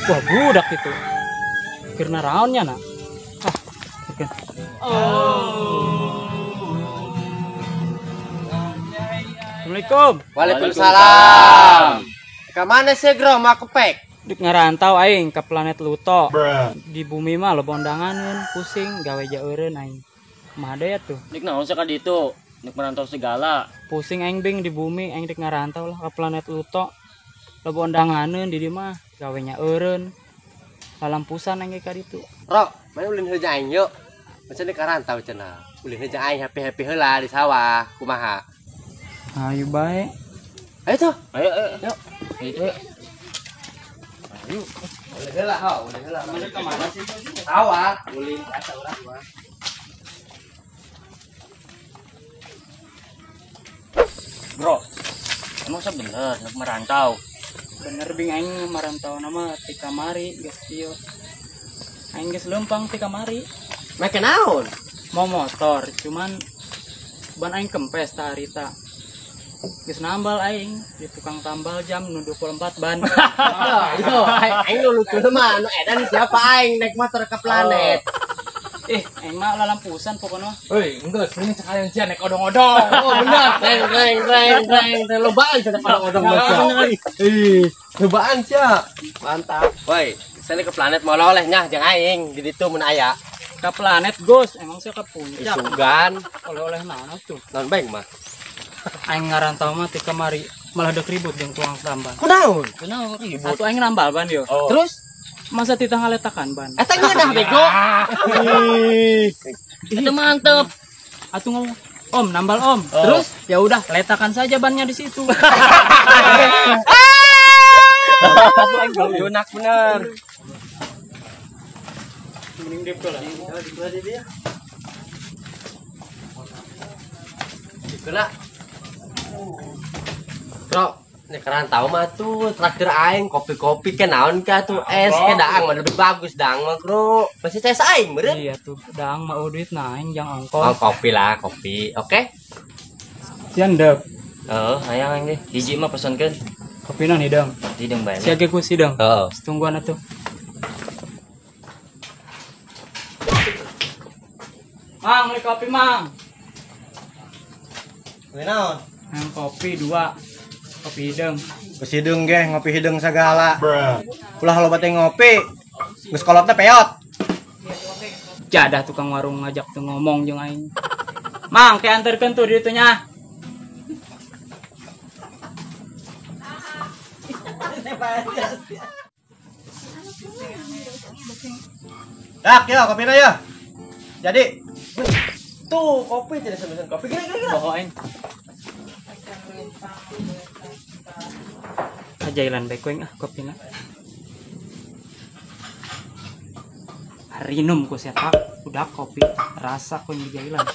Wah, budak itu. Keur naraon nya na? Ah, oke. Oh. Assalamualaikum. Waalaikumsalam. Ka mana sih, Bro? Mau kepek? Dik ngarantau aing ke planet Luto. Di bumi mah loba undanganeun, pusing gawe jaureun aing. Kumaha deui atuh? Dik naon sih ka ditu? Dik merantau segala. Pusing aing bing di bumi, aing dik ngarantau lah ke planet Luto. Loba undanganeun di dieu mah gawe nyaureun. Lalampusan aing ka ditu. Bro, mana ulin heula aing yuk. Macam dik ngarantau cenah. Ulin heula aing happy-happy heula di sawah, kumaha? Ayo bae. Ayo tuh. Ayo, ayo. Yuk. Ayo. Ayo. Ulin heula, ho, ulin heula. Mana ke mana sih? Sawah, ulin biasa urang mah. Bro, emang sebener nek merantau? Bener bing aing merantau nama ti kamari geus ieu. Aing geus leumpang ti kamari. Make naon? Mau motor, cuman ban aing kempes ta harita. Geus nambal aing di tukang tambal jam nu 24 ban. Yo, aing nu lucu mah anu edan siapa aing naik motor ke planet. Aing mah lalampusan pokona. Heuy, geus mending sekalian sia naik odong-odong. Oh, bener. Reng reng reng reng, lobaan cenah odong-odong mah. Ih, lobaan sia. Mantap. Woi, saya ke planet mau oleh nyah jeung aing di ditu mun aya. Ke planet Gus, emang sia ke puncak. Isugan. Oleh-oleh naon tuh? Naon bae mah. Aing ngarantau mah ti kamari malah dek ribut jeung tukang tambal. Kunaon? Kunaon ribut? Atuh aing nambal ban yo. Oh. Terus masa titah ngaletakan ban? Eta ngeunah bego. Itu mantep. Atuh ngomong, "Om, nambal Om." Oh. Terus ya udah, letakan saja bannya di situ. Lunak bener. Mending dep lah. Dikeula. Bro, ini kerantau mah tuh traktir aing kopi-kopi ke naon ka tuh es ke daang mah lebih bagus daang mah bro. Masih tes aing meureun. Iya tuh, daang mah duit nah aing jang ongkos. Oh, kopi lah, kopi. Oke. Sian dep. Heeh, hayang aing ge. Hiji mah pesenkeun. Kopi naon hideung? Hideung bae. Sia ge ku hideung. Heeh. Tungguan atuh. Mang, beli kopi, Mang. Beli naon? Yang kopi 2. Kopi hideung. Geus hideung ge, ngopi hideung sagala. Ulah loba teh ngopi. Geus kolotna peot. Jadah tukang warung ngajak teu ngomong jeung aing. Mang, ke anterkeun tuh di ditu nya. Dak, yo kopina yo. Jadi tuh kopi tidak semesan kopi gini-gini. Bohong aing. Ajailan bae kuing ah kopina. Harinum ku setak udah kopi rasa kuing di jailan.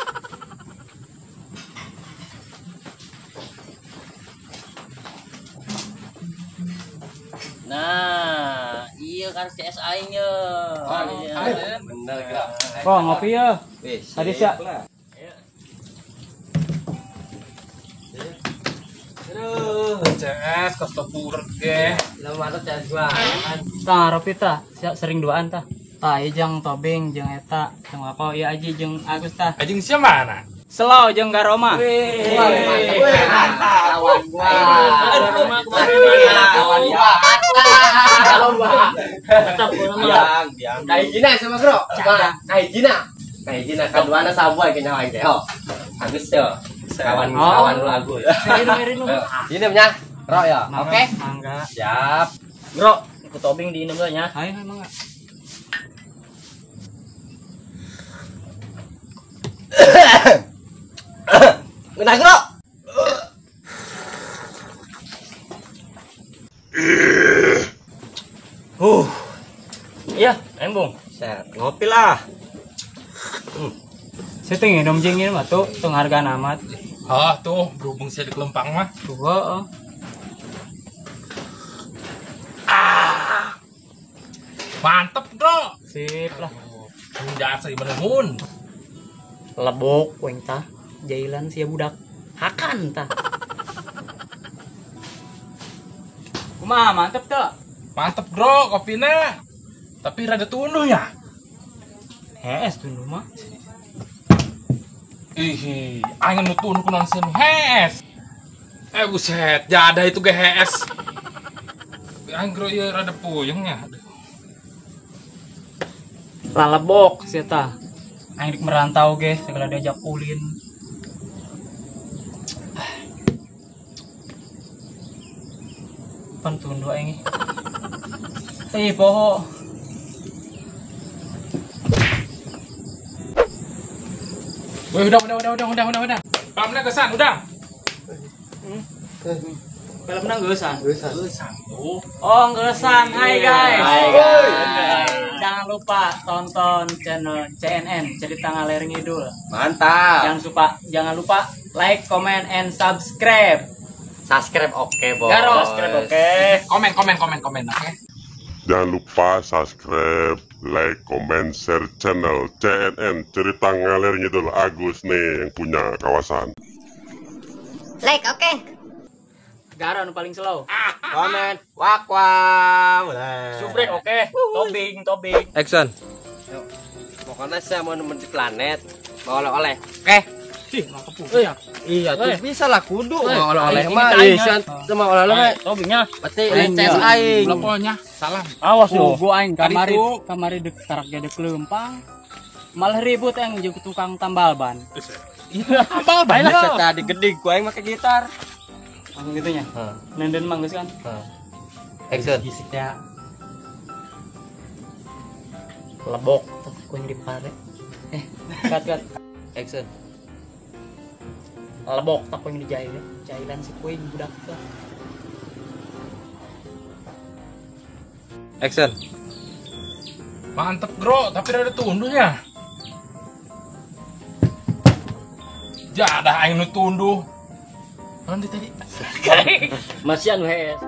Nah, iya kan CS aing ye. Oh, iya. Bener gerak. Kok ngopi ya? Tadi sia. Aduh, CS kos tepur ge. Lah mantep CS gua. Tah, Ropi tah, sering duaan tah. Tah, ieu jeung Tobing jeung eta, jeung Wako, ieu Aji jeung Agus tah. Anjing sia mana? Selau jeung Garoma. Wih, lawan gua. Garoma kemana? Lawan gua. Lawan gua. Tetap gua mah. Yang kahijina sama bro. Kahijina. Kahijina kaduana sabuai ke nyawa teh. Oh. Agus yo. Kawan kawan lu Agus. Irung-irung. Ini nya. Bro ya. Oke. Mangga. Siap. Bro, ikut Tobing diinum heula nya. Ayo mangga. Ngeunah, Bro. Iya, embung. Set, ngopi lah. Saya teh nginum jeung ieu mah tuh tong hargaan amat. Hah, tuh berhubung sia di kelempang mah. Tuh, heeh. Ah. Mantep, Bro. Sip lah. Jasa ieu mun. Lebok kuing tah. Jailan sia budak. Hakan tah. Kumaha mantep teu? Mantep, Bro, kopina. Tapi rada tunduh ya. Hees tunduh mah. Ih, aing nu tunduh kunaon sieun hees. Buset, jadah itu ge hees. Tapi aing bro ieu rada puyeng nya. Lalebok sia tah. Aing rek merantau ge segala diajak ulin. Pan tunduh aing. Ih, poho. Woi, udah. Pamna kesan, udah. Filmna geusan. Geusan tuh. Oh, geusan. Hai guys. Jangan lupa tonton channel CNN Cerita Ngaler Ngidul. Mantap. Jangan lupa like, comment, and subscribe. Subscribe oke, Bos. Garo. Subscribe oke. Komen oke. Jangan lupa subscribe, like, comment, share channel CNN Cerita Ngaler Ngidul. Agus nih yang punya kawasan. Like, oke. Garo nu paling slow. Komen, wak wak. Subrek oke. Tobing. Action. Yuk. Pokoknya saya mau nemen di planet, mau oleh-oleh. Oke. Ih, mangkep. Iya, tuh bisa lah kudu mau oleh-oleh mah. Iya, sama oleh-oleh mah. Tobingnya. Berarti leces aing. Pokoknya salam. Awas lu. Gua aing kamari dek tarak gede kelempang. Malah ribut aing jeung tukang tambal ban. Tambal ban. Tadi gede gua aing make gitar. Langsung gitu nya. Nenden mah geus kan. Action. Gisik ya. Lebok ku yang dipare. Cut. Action. Lebok tak yang dijahil. Jahilan si kuing budak teh. Action. Mantep, Bro, tapi rada tunduh ya. Jadah aing nu tunduh. Naon tadi? Masih anu hees.